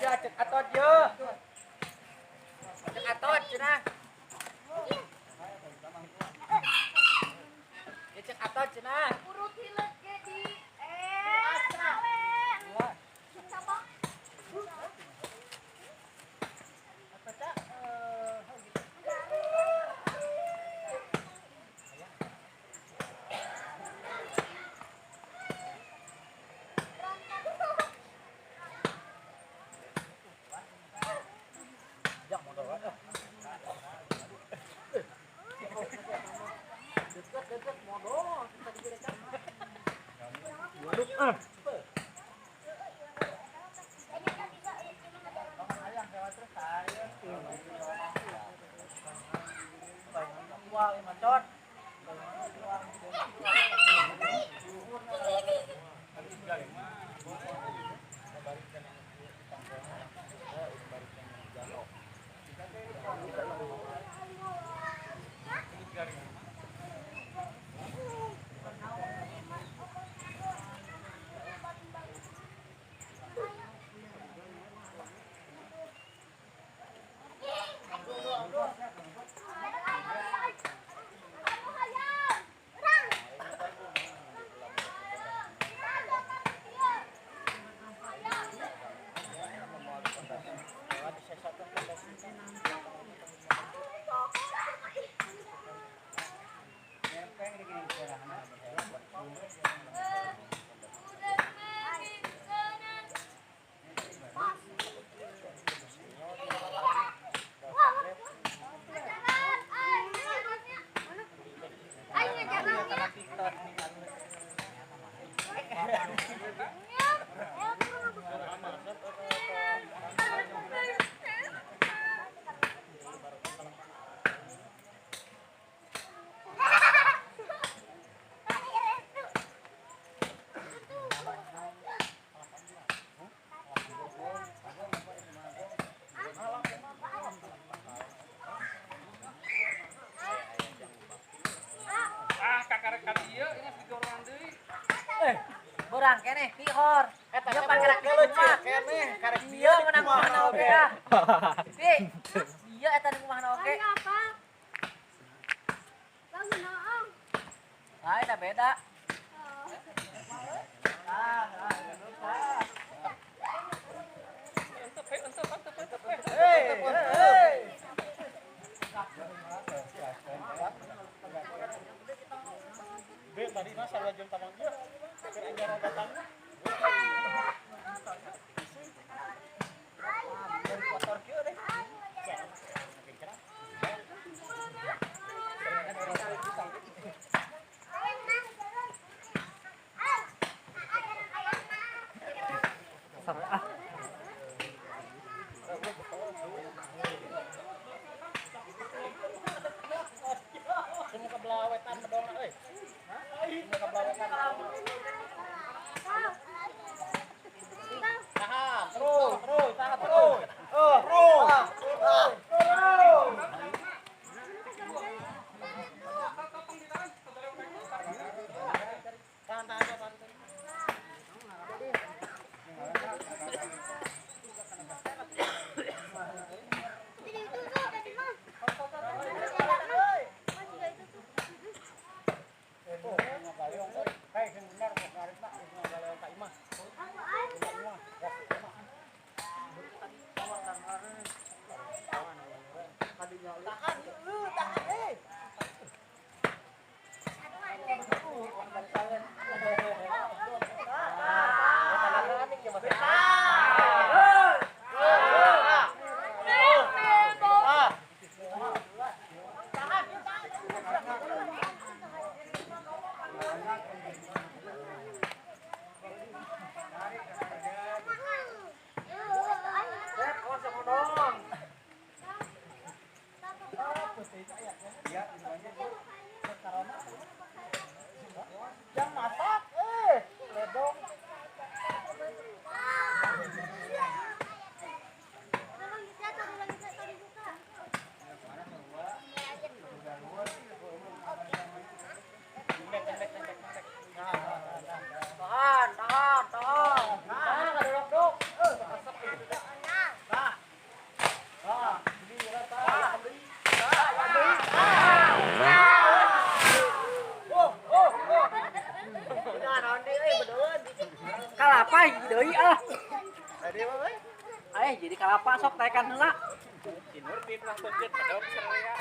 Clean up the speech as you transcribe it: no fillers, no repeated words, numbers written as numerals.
Ya cek atot ye. Cek atot cenah. Ya cek atot cenah. Urut hileut ge di Borang keneh pihor. Eta Ieu pan karek lucu keneh karek ieu menang mana oge ah. Pi. Ieu eta di kumahna oge. Apa? Bangun naon? Ah, eta beda. Be tadi mah sarua jeung tamang ieu. Keur anjara datang. Kotor kieu deh. Semua kebelawetan bedona euy. Semua kebelawetan. Ah, deui ah. Tadi mah we. Ayo jadi kalapa sok taekan heula. Si Nurdin lah pencet pedok serea.